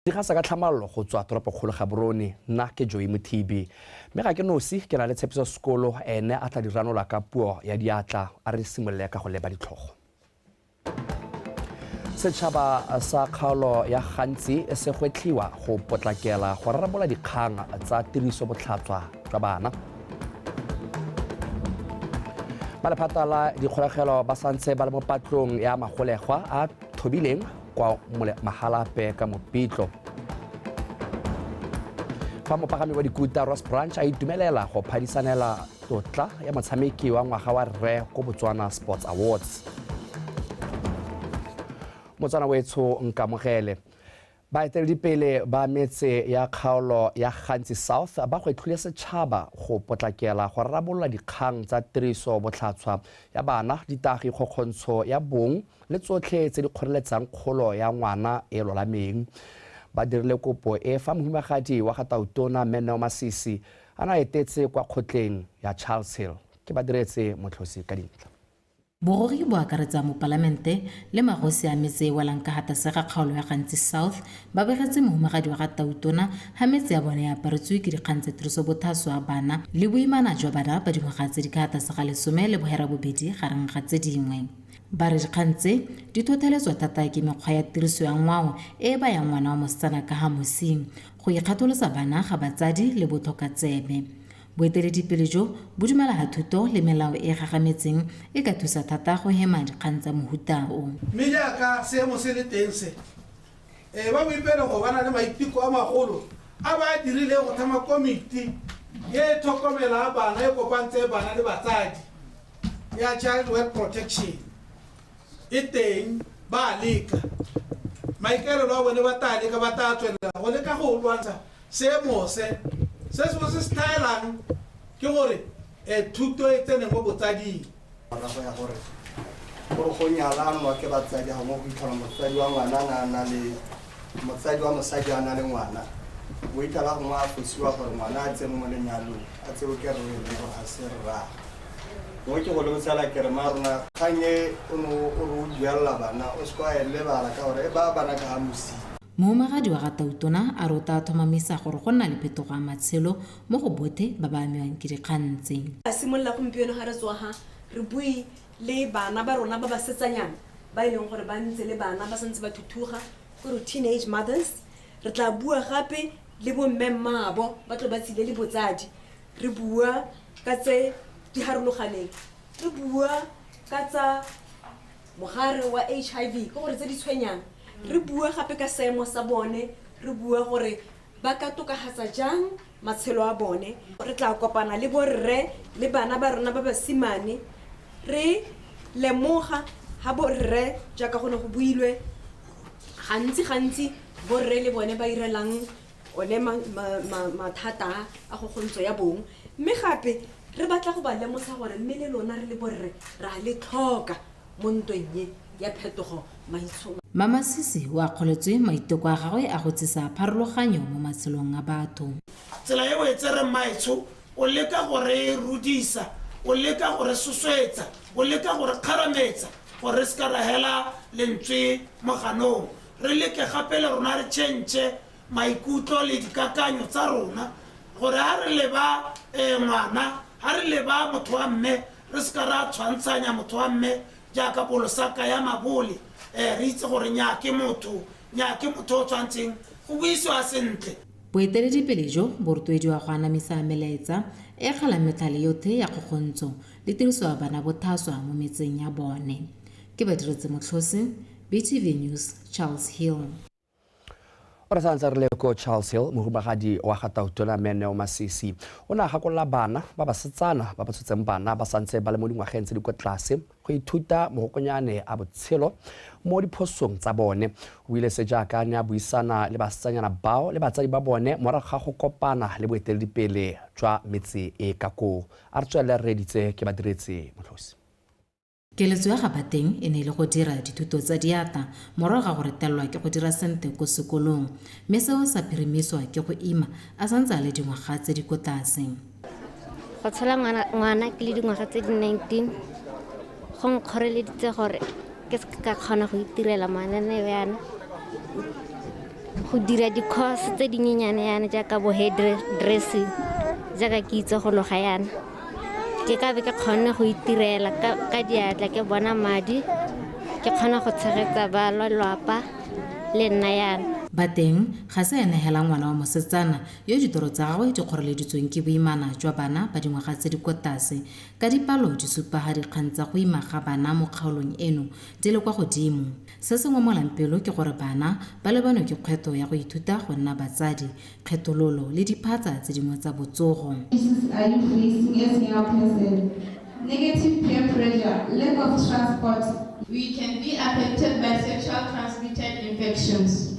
Di gasa ka tlhamallo go tswa toropokgolo Gaborone. Nna ke Joey Mothibi, mme ga ke nosi, ke na le Tshepiso Sekolo, ene a tla di ranola ka puo ya diatla. A re simolole ka go leba ditlhogo. Setšhaba sa kgaolo ya Gantsi se gwetlhiwa go potlakela go rarabola dikgang tsa tiriso botlhatswa jwa bana. Ba lephata la dikgolegelo ba santse ba le mo patlong ya magolegwa a thobileng kwa Magalape ka Mopitlo. Fa mopagami wa dikuta Ross Branch a itumelela go phadisanela tlotla ya motshameki wa ngwaga wa rre ko Botswana Sports Awards. Motswana wetsho nkamogele. Baeteledipele ba metse ya kgaolo ya Gantsi South ba gwetlhile setšhaba go potlakela go rarabolola dikgang tsa tiriso botlhatswa ya bana, ditagi, kgokgontsho ya bong le tsotlhe tse di kgoreletsang kgolo ya ngwana e lolameng. Ba dirile kopo e fa mohumagadi wa ga Tautona Mme Masisi a na etetse kwa kgotleng ya Charles Hill. Ke ba diretse Motlhosi ka dintlha. Bogogi bo akaretsa mopalamente le magosi a metse e welang ka tlase ga kgaolo ya Gantsi South ba begetse mohumagadi wa ga Tautona ha metse ya bone e aparetswe ke dikgang tsa tiriso bothaswa bana le boimana jwa bana ba dingwaga tse di ka tlase ga 18 gareng ga tse dingwe. Ba re dikgang tse di thotheletswa thata ke mekgwa ya tiriso ya ngwao e e bayang ngwana wa mosetsana ka ha mosing, go ikgatholosa bana ga batsadi le botlhokatsebe. Boeteledipele jo bo dumela ha thuto le melao e gagametseng e ka thusa thata go hema dikgang tsa mohuta o. Mme jaaka seemo se le teng se, ba boipelego ba na le maiteko a magolo a ba a dirileng go tlhama komiti e tlhokomela bana, e kopantse bana le batsadi ya Child Work Protection. E teng, ba leka maikaelelo a bone, ba tla leka, ba tla tswelela go leka go lwantsha seemo se. Se sengwe se se tlhaelang ke gore thuto e tsene mo botsading. Morago ya gore gore go nyalanwa ke batsadi, ga mo go itlhola motsadi wa ngwana a na le motsadi wa mosadi a na le ngwana, o itlhela gongwe a fosiwa gore ngwana a tsene mo lenyalong a tseo ke rre le gore ga se rraagwe. Gongwe ke go lebosela ke re ma rona kgang e o ne o re o buelela bana o se kwa e lebala ka gore e baya bana ka ga mosing. Mohumagadi wa ga Tautona a re o tla tlhomamisa gore go nna le phetogo ya matshelo mo go bothe ba ba amiwang ke dikgang tse. A simolola gompieno ga re tswa ha re bue le bana ba rona ba basetsanyana ba e leng gore ba ntse le bana ba santse ba thuthuga, kore teenage mothers. Re tla bua gape le bo mme mmaabo ba tlo ba tsile le botsadi, re bua ka tse di harologaneng, re bua ka tsa mogare wa HIV, ke gore tse di tshwenyang, re bua gape ka seemo sa bone, re bua gore ba ka tokafatsa jang matshelo a bone. Re tla kopana le borre le bana ba rona ba basimane, re lemoga ha borre jaaka go ne go builwe gantsi gantsi borre le bone ba irelang one mathata a go kgontsho ya bong, mme gape re batla go ba lemosa gore mme le lona re le borre ra le tlhoka mo ntweng e ya phetogo maitsholo. Mama Sisi o akgoletswe maiteko a gagwe a go tsisa pharologanyo mo matshelong a batho. Tsela e o e tsereng maetsho, o leka go re rudisa, o leka go re sosoetsa, o leka go re kgarametsa gore re seka ra hela lentswe mo ganong. Re leke gape le rona re change maikutlo le dikakanyo tsa rona gore ha re leba ngwana, ha re leba motho wa mme, re seka ra tshwantshanya motho wa mme jaaka bolosaka ya mabole. Re itse gore nnyaa ke motho, nnyaa ke motho o tshwantseng go buisiwa sentle. Boeteledipele jo bo rotloediwa go anamisa melaetsa e kgalang metlhale yotlhe ya kgokgontsho le tiriso ya bana bothaswa mo metseng ya bone. Ke ba diretse Motlhosi, BTV News, Charles Hill. Re santse re le ko Charles Hill, mohumagadi wa ga Tautona Mme Masisi o ne a gakolola bana ba basetsana ba ba tshotseng bana ba santse ba le mo dingwageng tse di kwa tlase go ithuta mogokonyane a botshelo mo diphosong tsa bone. O ile se jaaka a ne a buisana le basetsanyana bao le batsadi ba bone morago ga go kopana le boeteledipele jwa metse e ka koo. A re tswelele re reditse ke ba diretse Motlhosi. Keletso ya ga Bateng e ne e le go dira dithuto tsa diatla morago ga go retelelwa ke go dira sente ko sekolong, mme seo sa phirimiswa ke go ima a santse a le dingwaga tse di ko tlase. Go tshola ngwana ke le dingwaga tse di 19 go nkgoreleditse gore ke se ka kgona go itirela mananeo yana. Go dira di-course tse dinyenyane yana jaaka bo hair dressing, jaaka ke itse go loga yana. Ke ka be ke kgonne go itirela ka diatla, ke bona madi, ke kgona go tshegetsa ba lelapa le nna yana. Bateng ga se ene hela ngwana wa mosetsana yo ditoro tsa gagwe di kgoreleditsweng ke boimana jwa bana ba dingwaga tse di kwa tlase, ka dipalo di supa ga dikgang tsa go ima ga bana mo kgaolong eno di le kwa godimo. Se se ngomolang pelo ke gore bana ba lebanwe ke kgwetlho ya go ithuta go nna batsadi, kgethololo le diphatsa tse dingwe tsa botsogo. Are you facing as a young person? Negative peer pressure, lack of transport. We can be affected by sexual transmitted infections.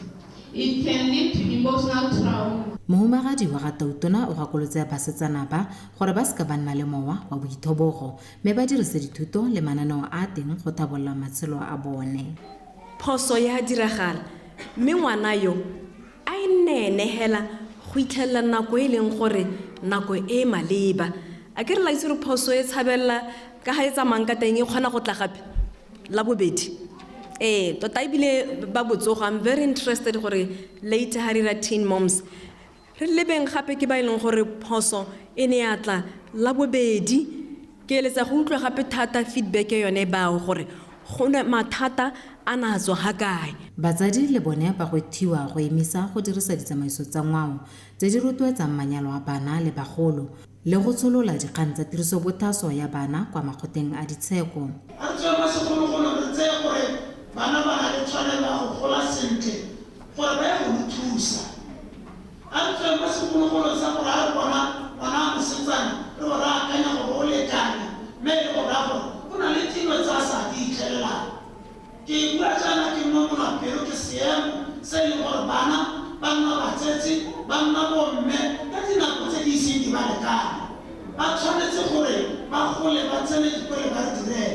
It can lead to emotional trauma. Mohumagadi wa ga Tautona o gakolotse basetsana ba gore ba seka ba nna le mowa wa boithobogo, mme ba dirise dithuto le mananeo a teng go tlhabolola matshelo a bone. Phoso ya diragala, mme ngwana yo a e nne hela go itlhelela nako e leng gore nako e maleba. A ke re la itse gore phoso e tshabella ka ga e tsamayang ka teng e kgona go tla gape la bobedi. Tota ebile ba botsogo, I'm very interested gore later ha re dira teen moms re lebeng gape ke ba e leng gore phoso e ne ya tla la bobedi. Ke eletsa go utlwa gape thata feedback ya yone bao gore go na mathata a na tswa ga kae. Batsadi le bone ba gwethiwa go emisa go dirisa ditsamaiso tsa ngwao tse di rotloetsang manyalo a bana le bagolo le go tsholola dikgang tsa tirisobotlhaswa ya bana kwa makgotleng a ditsheko. A re tswe mo segologolong re tseye gore bana ba na le tshwanelo ya go gola sentle gore ba ye go re thusa. A re tswe mo segologolong sa gore ha re bona ngwana wa mosetsana re bo re akanya gore o lekane, mme e le go raya gore go na le dilo tse a sa di itlhelelang. Ke bua jaana ke ngomola pelo ke seemo se e leng gore bana ba nna batsetse, ba nna bomme ka dinako tse di iseng di ba lekane. Ba tshwanetse gore ba gole ba tsene dikolo ba re direle.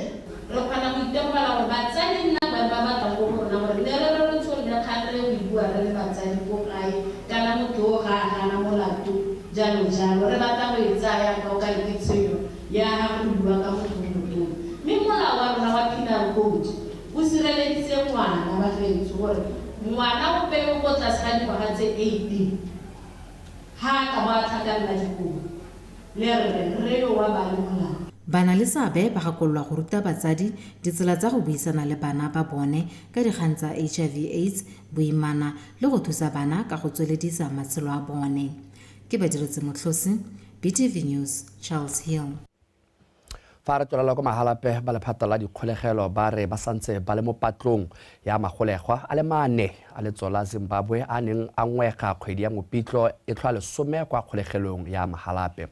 Re kgona go itemogela gore batsadi nna ba ba batlang ko go rona gore le re re tsholole kgang re go e bua re le batsadi ko gae, kana motho o ga a gana molato jalo jalo, re batla go e tsaya ka o ka re ke tshenyo ya go bua ka motho o motona. Mme molao wa rona wa penal code o sireleditse ngwana bagaetsho gore ngwana ope yo ko tlase ga dingwaga tse 18 ha a ka bo a tlhakanela dikobo le rre yo wa ba le molao. Bana le seabe ba gakololwa go ruta batsadi ditsela tsa go buisana le bana ba bone ka dikgang tsa HIV AIDS, boimana le go thusa bana ka go tsweledisa matshelo a bone. Ke Badiretse Motlhosi, BTV News, Charles Hill. Fa re tswelela ko Mahalapye, ba lephata la dikgolegelo ba re ba santse ba le mo patlong ya magolegwa a le mane a letso la Zimbabwe a neng a ngwega kgwedi ya Mopitlo e tlhola 10 kwa kgolegelong ya Mahalapye.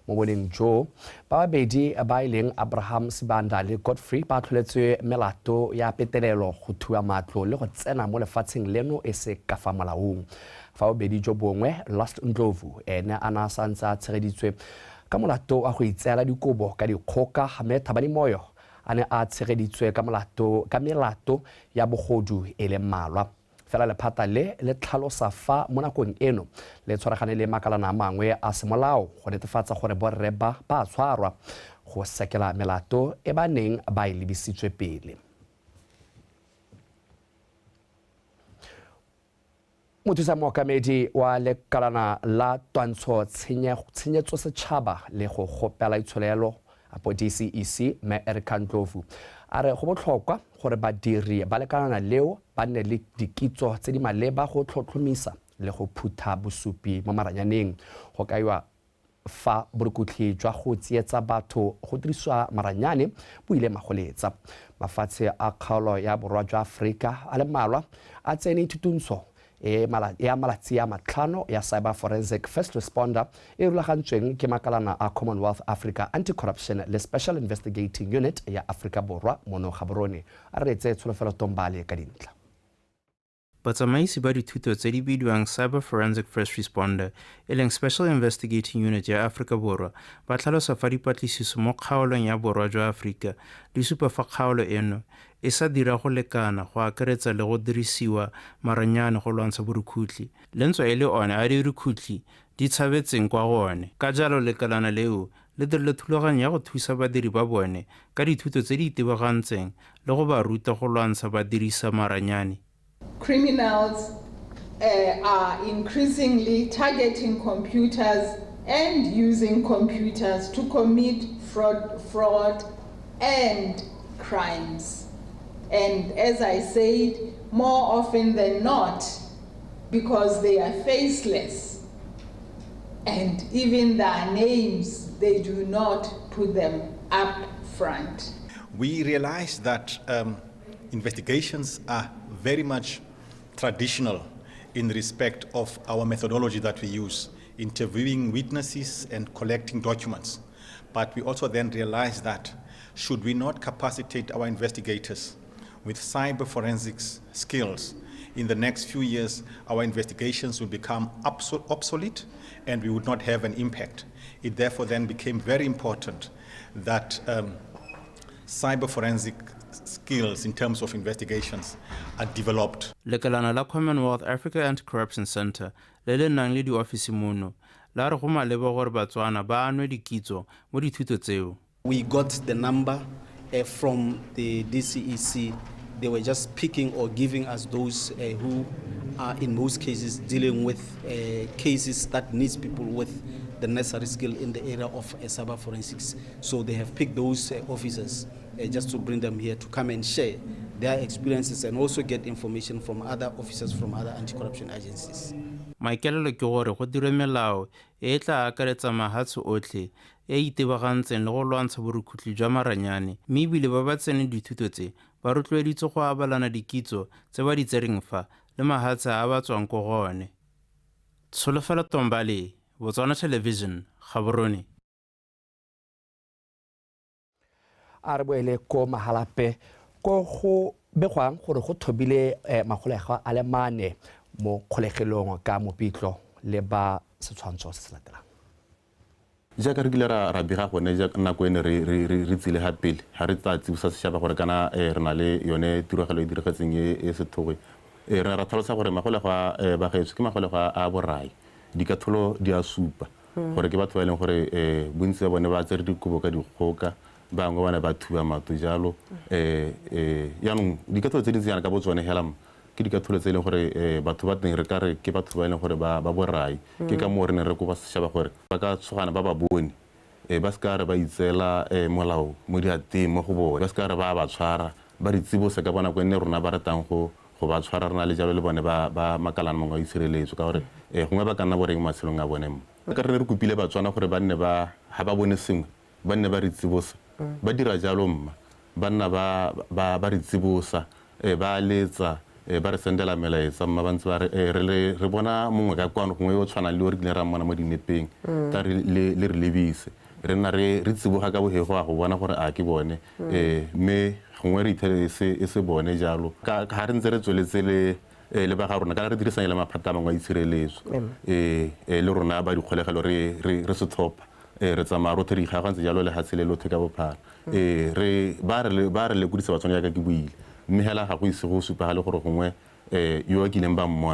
Mo boneng jo, ba babedi ba e leng Abraham Sibanda le Godfrey ba tlholetswe melato ya petelelo go thua matlo le go tsena mo lefatsheng leno e se ka fa molaong. Fa bobedi jo bongwe, Last Ndlovu ene a na santse a tshegeditswe ka molato wa go itseela dikobo ka dikgoka, mme Thabani Moyo a ne a tshegeditswe ka melato ya bogodu e le mmalwa. Fela lephata le le tlhalosa fa mo nakong eno le tshwaragane le makalana a mangwe a semolao go netefatsa gore borre ba ba tshwarwa go sekela melato e ba neng ba e lebisitswe pele. Mothusa mookamedi wa lekalana la twantsho tshenyetso setšhaba le go gopela itsholelo apo DCEC mme Erica Ndlovu a re go botlhokwa gore badiri ba lekalana leo ba nne le dikitso tse di maleba go tlhotlhomisa le go phutha bosupi mo maranyaneng. Go kaiwa fa borukutlhi jwa go tsietsa batho go dirisiwa maranyane bo ile magoletsa. Mafatshe a kgaolo ya borwa jwa Aforika a le mmalwa a tsene thutuntsho ya malatsi a 5 ya Cyber Forensic First Responder e rulagantsweng ke makalana a Commonwealth Africa Anti-Corruption le Special Investigating Unit ya Afrika Borwa mono Gaborone. A re etse Tsholofelo Tombale ka dintlha. Batsamaisi ba dithuto tse di bidiwang Cyber Forensic First Responder e leng Special Investigating Unit ya Afrika Borwa ba tlhalosa fa dipatlisiso mo kgaolong ya borwa jwa Aforika di supa fa kgaolo eno e sa dira go lekana go akaretsa le go dirisiwa maranyane go lwantsha borukhutlhi le ntswa e le one a dirukhutlhi di tshabetseng kwa go one. Ka jalo lekalana leo le dirile thulaganyo ya go thusa badiri ba bone ka dithuto tse di itebagantseng le go ba ruta go lwantsha ba dirisa maranyane. Criminals are increasingly targeting computers and using computers to commit fraud and crimes. And as I said, more often than not, because they are faceless and even their names, they do not put them up front. We realize that investigations are very much traditional in respect of our methodology that we use, interviewing witnesses and collecting documents. But we also then realize that should we not capacitate our investigators with cyber forensics skills, in the next few years, our investigations will become obsolete and we would not have an impact. It therefore then became very important that cyber forensic skills in terms of investigations are developed. Lekalana la Commonwealth Africa Anti-Corruption Centre le le nang le diofisi mono la re go maleba gore Batswana ba anwe dikitso mo dithuto tseo. We got the number from the DCEC. They were just picking or giving us those who are in most cases dealing with cases that needs people with the necessary skill in the area of cyber forensics. So they have picked those officers just to bring them here to come and share their experiences and also get information from other officers from other anti-corruption agencies. Maikaelelo ke gore go dirwe melao e tla akaretsa mahatshe otlhe e itebagantseng le go lwantsha borukhutlhi jwa maranyane, mme ebile ba ba tseneng dithuto tse ba rotloeditswe go abalana dikitso tse ba di tsereng fa le mahatshe a ba tswang ko go one. Tsholofelo Tombale, Botswana Television, Gaborone. A re boele ko Mahalape ko go begwang gore go thobile magolegwa a le mane mo kgolegelong ka Mopitlo le ba setshwantsho se se latelang. Jaaka re kile ra bega gone nako ene re tsile ga pele ga re tla tsibosa setšhaba gore kana re na le yone tiragalo e diragetseng e sethoge, re ne ra tlhalosa gore magolegwa bagaetsho ke magolegwa a borai, dikatholo di a supa gore ke batho ba e leng gore bontsi ba bone ba tsere dikobo ka dikgoka, bangwe ba ne ba thuba matlo jalo. Jaanong dikatholo tse dintsi jaana ka bo tsone hela ke dikatholo tse e leng gore batho ba teng re ka re ke batho ba e leng gore ba borai. Ke ka moo re ne re kopa setšhaba gore ba ka tshogana ba ba bone, ba se ka re ba itseela molao mo diateng mo go bone, ba se ka re ba tshwara, ba re tsibose ka bonako e nne rona ba ratang go ba tshwara re na le jalo le bone ba makalana mangwe a itshireletso ka gore gongwe ba ka nna boreng matshelong a bone mo. Ka re kopile Batswana gore ba nne ba ga ba bone sengwe ba nne ba re tsibosa, ba dira jalo mma ba nna ba re tsibosa, ba letsa, ba re sendela melaetsa mma ba ntse ba re bona mongwe ka kwano gongwe yo o tshwanang le o re kileng ra mmona mo dinepeng, tla le re lebise, re nna re tsiboga ka bogego a go bona gore a ke bone, mme gongwe re ithele e se bone jalo. Ga re ntse re tsweletse le ba ga rona kana re dirisanye le maphata a mangwe a itshireletso, le rona ba dikgolegelo re setlhopha, re tsamaya rotlhe re ikgagantse jalo lehatshe le lotlhe ka bophara, ba re lekodisa Batswana jaaka ke buile, mme hela ga go ise go supagale gore gongwe yo a kileng ba mmona.